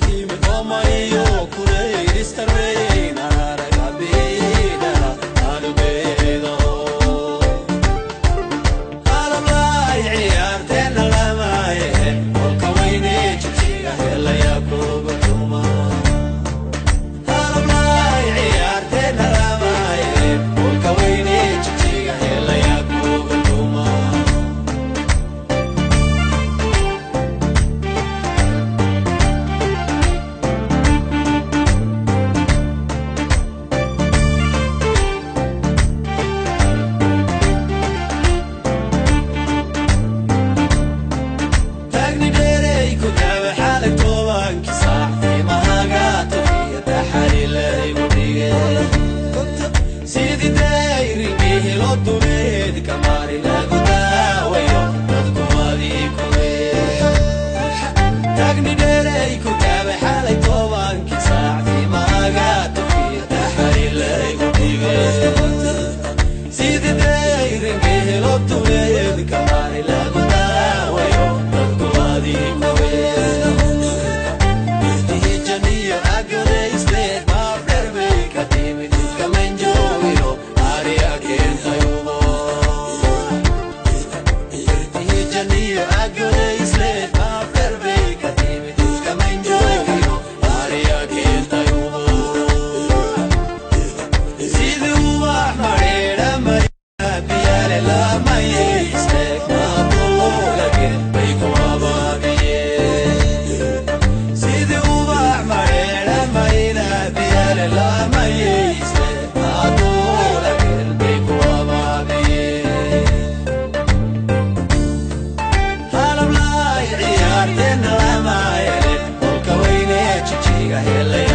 Timid omayo kureyristarweynaragabidhala alubeedo Halablaay ciyaarteena lamaaye kolka weyne Jigjiga helaya kuga tuma. Halablaay ciyaarteena lamaaye kolka weyne Jigjiga helaya kuga tuma. Taagni dheerey ku daawe xaalag 10-kii saac timahaga tufiya taxariilaygu dhige sidii dayringii loo duleed kamaari lagu daawayo dadku wadii kuwe. Taagni dheerey ku daawe xaalay 10-kii saac timahaga tufiya taxariilaygu dhige sidii dayringii loo duleed kamaari lagu daawayo dadku wadii kuwe. Irtihijaniyo agodaysleed maafdherbay ka timid iskamanjoogino ariya keentayubo. Irtihijaniyo agodaysleed maafdherbay ka timid iskamanjoogino ariya keentayubo. Sidii ubax madheedha mariya biyaale lamayaysteeg maaduulage bay ku abaabiyeen. Sidii ubax madheedha mayna biyaale lamayaysteeg maaduulage bay ku abaabiyeen. Halablaay ciyaarteena lamaayele kolka weyne Jijiga helaya.